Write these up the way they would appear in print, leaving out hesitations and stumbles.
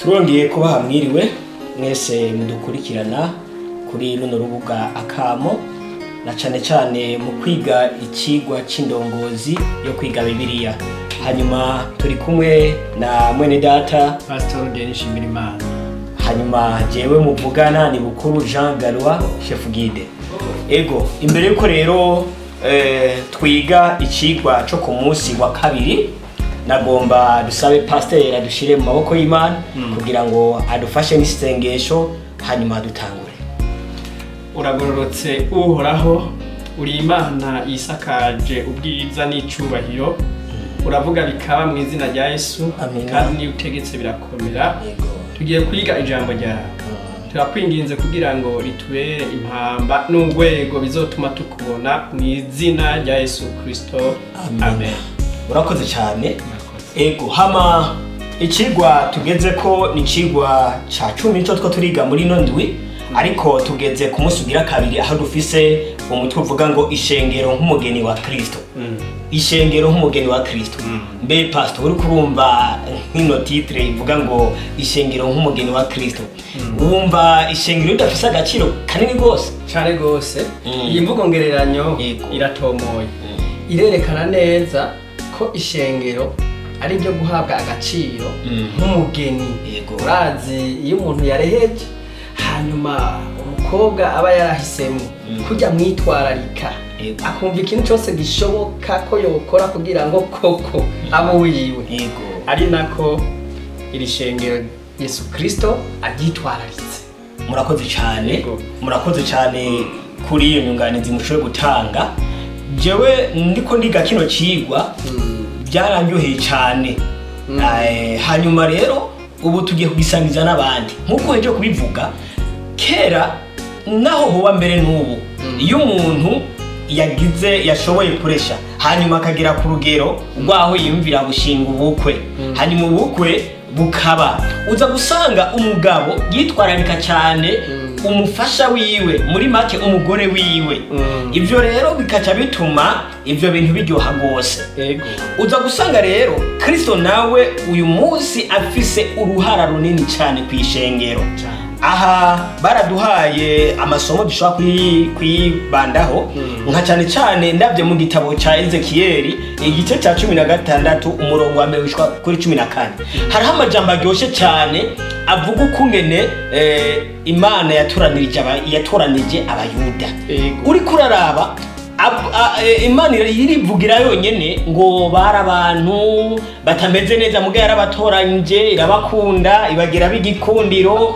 Turongeye kubaha mwiriwe mwese mudukurikirana kuri runo rubuga Akamo, na cane cane mu kwiga icigwa c'indongozi yo kwiga Bibiliya. Hanyuma turi kumwe na mwene data Pastor Denis Shimirimana. Hanyuma jewe muvugana ni Bukuru Jean Gallois, chef guide. Ego, imbere yuko rero twiga icigwa co ku munsi wa kabiri, nagomba dusabe pasteur adushire mu maboko y'Imana kugira ngo adufashe n'isengesho, hanyuma dutangure. Uragororotse Uhoraho, uri Imana isakaje ubwiza n'icubahiro, uravuga bikaba mu izina rya Yesu, kandi niyo utegetse birakomera. Tugiye kwiga ijambo ryawe, turakwinginze kugira ngo ritubere impamba n'urwego bizotuma tukubona mu izina rya Yesu Kristo, amen. Urakoze cyane. Ego, hama icigwa tugeze ko ni icigwa ca 10 nico two turiga muri ino ndwi, ariko tugeze ku munsi ugira kabiri aho dufise umutwe uvuga ngo ishengero nk'umugeni wa Kristo. Ishengero nk'umugeni wa Kristo. Mbe pastor, uri kurumva nk'ino titre ivuga ngo ishengero nk'umugeni wa Kristo, wumva ishengero ridafise agaciro kanini gose? Cyane gose. Iyi mvugo ngereranyo iratomoye, irerekana neza ko ishengero ari ryo guhabwa agaciro nk'umugeni. Urazi iyo umuntu yareheje, hanyuma umukobwa aba yarahisemo kujya mwitwararika, akumva ikintu cyose gishoboka ko yokora kugira ngo koko abo wiwe. Ari nako iri shengero Yesu Kristo aryitwararitse. Murakoze cyane, murakoze cyane kuri iyo nyunganizi mushoboye gutanga. Jewe ndiko ndiga kino cigwa byaranyoheye cyane. Hanyuma rero ubu tugiye kugisangiza n'abandi nkuko heje kubivuga kera, naho hoba mbere n'ubu, iyo umuntu yagize yashoboye kuresha hanyuma akagera ku rugero rwaho yiyumvira gushinga ubukwe, hanyuma ubukwe bukaba, uza gusanga umugabo yitwararika cyane umufasha wiwe, muri make umugore wiwe. Ivyo rero bikaca bituma ivyo bintu biryoha gose. Uza gusanga rero Kristo nawe uyu munsi afise uruhara runini cyane kwishengero. Aha baraduhaye amasomo dushobora kuyibandaho, nka cyane cyane ndavye mu gitabo ca Ezekieli igice ca 16 umurongo wa 1 kuri 14. Hariho amajambo aryoshe cyane avuga ukungene Imana yatoranije Abayuda. Uri kuraraba Imana irivugira yonyene ngo bari abantu batameze neza, muga yarabatoranyije, irabakunda, ibagira bigikundiro,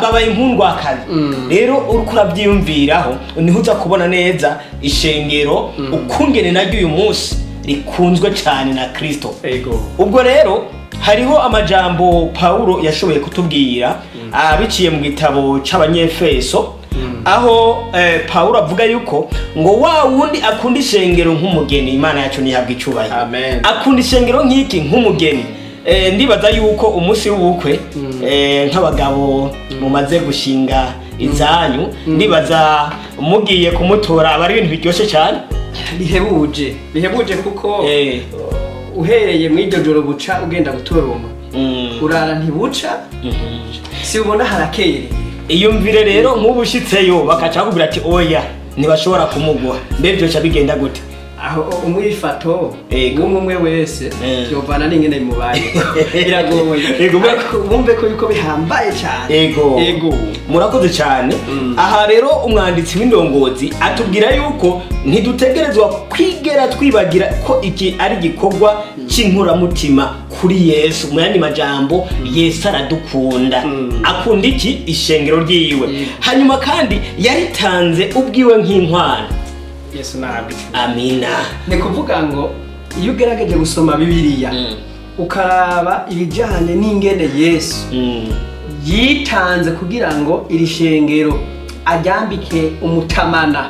babaye inkundwakazi. Rero uriko uravyiyumviraho niho uza kubona neza ishengero ukungene naryo uyu munsi rikunzwe cyane na Kristo. Ubwo rero hariho amajambo Paulo yashoboye kutubwira biciye mu gitabo c'Abanyefeso, aho Paulo avuga yuko ngo wa wundi akunda ishengero nk'umugeni, Imana yacu nihabwa icubahiro. Akunda ishengero nk'iki, nk'umugeni. Ndibaza yuko umunsi w'ubukwe nk'abagabo mumaze gushinga izanyu, ndibaza mugiye kumutora aba ari ibintu biryoshe cyane, bihebuje, bihebuje kuko uhereye mu iryo joro buca ugenda gutora umuntu, urara ntibuca, si ubona harakeye. Iyumvire rero nk'ubu ushitseyo bakaca bakubwira ati oya ntibashobora kumuguha, mbe byoca bigenda gute? Aho umwifato umwe wese yovana n'ingene bimubaye, biragoye. Bumve ko yuko bihambaye cyane. Ego, murakoze cyane. Aha rero umwanditsi w'indongozi atubwira yuko ntidutegerezwa kwigera twibagira ko iki ari igikorwa cy'inkuramutima kuri Yesu. Mu yandi majambo, Yesu aradukunda, akunda iki? Ishengero ryiwe. Hanyuma kandi yaritanze ubwiwe nk'inkwano. Yesu nahabwe. Amina. Ni kuvuga ngo iyo ugerageje gusoma Bibiliya ukaraba ibijyanye n'ingene Yesu yitanze kugira ngo iri shengero aryambike umutamana,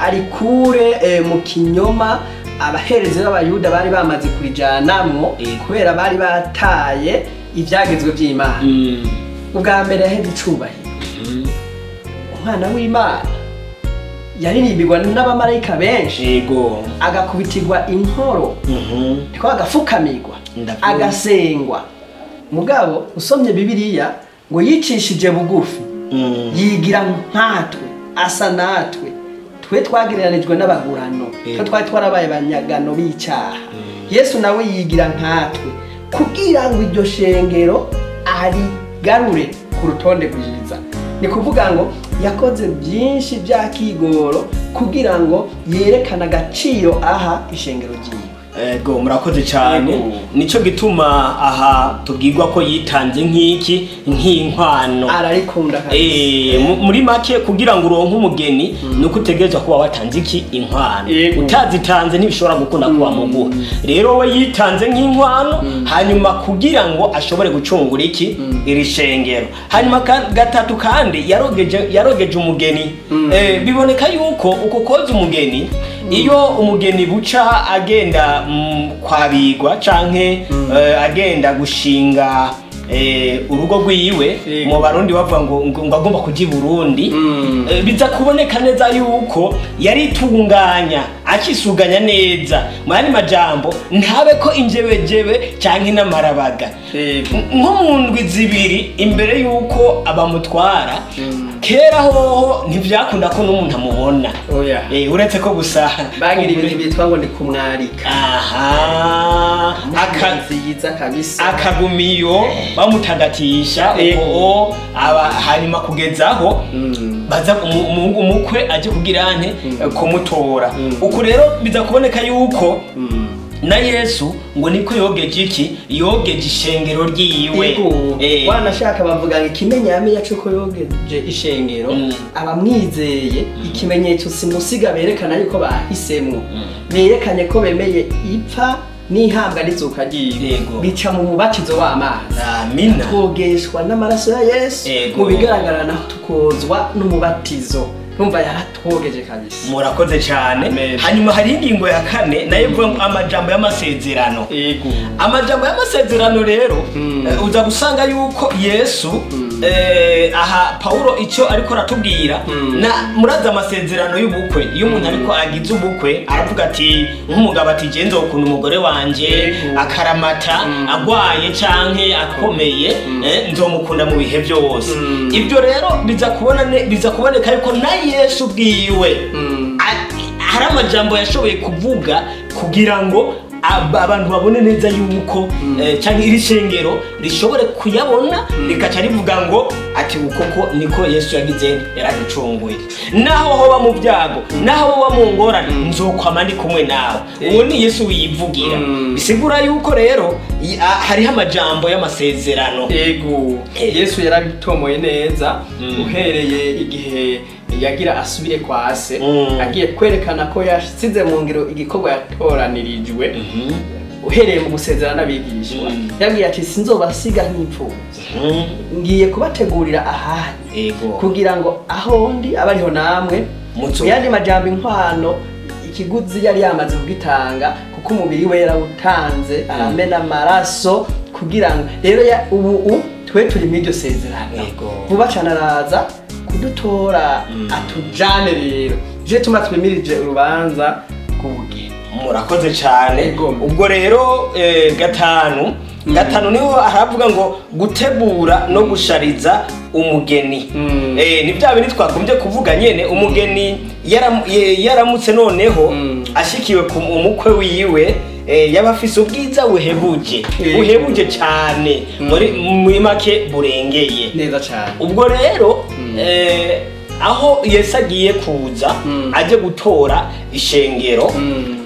arikure mu kinyoma abaherezi b'Abayuda bari bamaze kurijanamwo, kubera bari bataye ivyagezwe by'Imana. Ubwa mbere yaheze icubahiro, umwana w'Imana yaririmbirwa n'abamarayika benshi, agakubitirwa inkoro, niko agafukamirwa, agasengwa. Mugabo usomye Bibiliya ngo yicishije bugufi, yigira nkatwe, asa natwe, twe twagereranijwe n'abagurano, twe twari twarabaye abanyagano b'icyaha. Yesu nawe yigira nkatwe kugira ngo iryo shengero arigarure ku rutonde rwiza. Ni kuvuga ngo yakoze byinshi bya kigoro kugira ngo yerekane agaciro aha ishengero ryiwe. Ego, murakoze cyane. Nico gituma aha tubwirwa ko yitanze nk'iki, nk'inkwano. Ararikunda. Muri make kugira ngo uronke umugeni nuko utegerezwa kuba watanze iki, inkwano. Utazitanze ntibishobora gukunda kuba muguha. Rero we yitanze nk'inkwano, hanyuma kugira ngo ashobore gucungura iki, iri shengero. Hanyuma gatatu kandi yarogeje umugeni. Biboneka yuko uko koza umugeni, iyo umugeni buca agenda kwabigwa canke agenda gushinga urugo rwiwe, mu Barundi bavuga ngo agomba kuja i Burundi, biza kuboneka neza yuko yaritunganya akisuganya neza. Mu yandi majambo ntabe ko injebejebe canke n'amarabaga. Nko mu ndwi zibiri imbere yuko abamutwara, kera hoho ntivyakunda ko n'umuntu amubona. Uretse ko gusa bagira ibintu bitwa ngo ni kumwarika. Aha, akaziza kabisa, akagumiyo bamutagatisha uko aba, hanyuma kugezaho baza umukwe aje kugira ante kumutora. Uko rero biza kuboneka yuko na Yesu ngo niko yogeje iki, yogeje ishengero ryiwe. Wanashaka bavuga ngo ikimenyamenya cy'uko yogeje ishengero, abamwizeye ikimenyetso simusiga berekana yuko bahisemo, berekanye ko bemeye ipfa n'ihambwa n'izuka ryiwe, bica mu mubatizo w'amazi. Amina. Twogeshwa n'amaraso ya Yesu, mu bigaragara naho tukozwa n'umubatizo. Numva yaratwogeje kabisa. Murakoze cyane. Hanyuma hari ingingo ya kane nayo ivuga ngo amajambo y'amasezerano. Amajambo y'amasezerano rero uza gusanga yuko Yesu aha Paulo icyo ariko aratubwira, na muraza amasezerano y'ubukwe. Iyo umuntu ariko agize ubukwe aravuga ati nk'umugabo ati je nzokunda umugore wanje akaramata, agwaye canke akomeye, nzomukunda mu bihe byose. Ibyo rero biza kuboneka yuko na Yesu bwiwe hari amajambo yashoboye kuvuga kugira ngo abantu babone neza yuko canke iri shengero rishobore kuyabona, rikaca rivuga ngo ati ukoko niko Yesu yagize, yaraducunguye. Naho hoba mu byago, naho hoba mu ngorane, nzokwama ndi kumwe nawe. Uwo ni Yesu wivugira. Bisigura yuko rero hariho amajambo y'amasezerano. Ego, Yesu yarabitomoye neza uhereye igihe yagira asubire kwa se, agiye kwerekana ko yasize mu ngiro igikorwa yatoranirijwe. Uhereye mu gusezerana n'abigishwa, yabwiye ati sinzobasiga nk'imfuvyi, ngiye kubategurira ahanyu kugira ngo aho ndi abariho namwe. Mu yandi majambo, inkwano ikiguzi yari yamaze kugitanga, kuko umubiri we yarawutanze aramena amaraso kugira ngo rero ubu twe turi mu iryo sezerano. Vuba cyane araza kudutora atujane. Rero je tuma twimirije urubanza rw'ubugeni. Murakoze cyane. Ubwo rero gatanu niho aravuga ngo gutegura no gushariza umugeni. Ni bya bintu twagombye kuvuga nyene. Umugeni yaramutse noneho ashikiwe ku umukwe wiwe, yaba afise ubwiza buhebuje, buhebuje cyane, muri make burengeye neza cyane. Ubwo rero aho Yesu agiye kuza aje gutora ishengero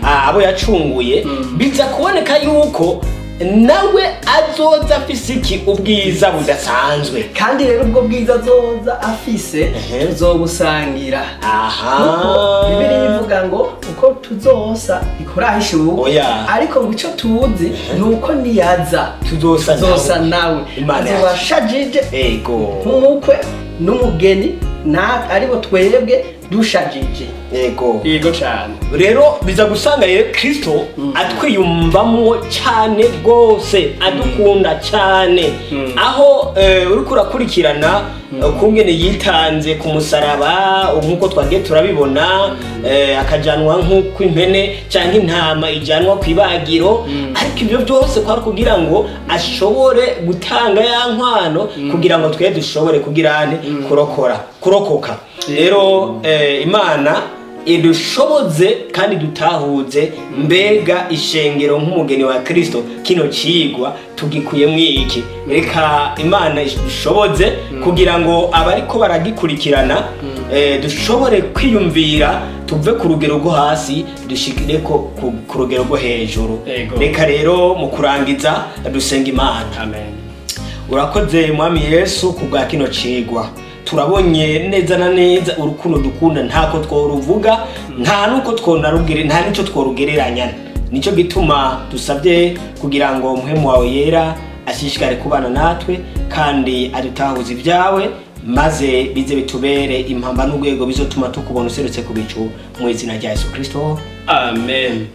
abo yacunguye, biza kuboneka yuko nawe azoza afise iki, ubwiza budasanzwe. Kandi rero ubwo bwiza azoza afise tuzobusangira. Bibiliya ivuga ngo uko tuzosa ikorahisha ubu, ariko ngo ico tuzi nuko niyaza tuzosa nawe, azobashajije nk'umukwe n'umugeni, na aribo twebwe dushajije. Yego. Yego cyane. Rero biza gusanga rero Kristo atwiyumvamwo cyane gose, adukunda cyane. Aho Rero uriko urakurikirana ukungene yitanze ku musaraba, nk'uko twagiye turabibona, akajanwa nk'uko impene cyangwa intama ijyanwa ku ibagiro, ariko ibyo byose kwari kugira ngo ashobore gutanga ya nkwano, kugira ngo twe dushobore kugirane kurokoka. Rero Imana idushoboze kandi dutahuze mbega ishengero nk'umugeni wa Kristo, kino cigwa tugikuyemwo iki? Reka Imana idushoboze kugira ngo abariko baragikurikirana dushobore kwiyumvira, tuve ku rugero rwo hasi dushikire ko ku rugero rwo hejuru. Reka rero mu kurangiza dusenga Imana. Amen. Urakoze Mwami Yesu kubwa kino cigwa. Turabonye neza na neza urukundo dukunda, ntako tworuvuga, nta nuko twonarugere, nta nico tworugereranya. Nico gituma dusabye kugira ngo Muhemu wawe yera ashishikare kubana natwe kandi adutahuze ibyawe, maze bize bitubere impamba n'urwego bizotuma tukubona userutse ku bicu, mu izina rya Yesu Kristo. Amen.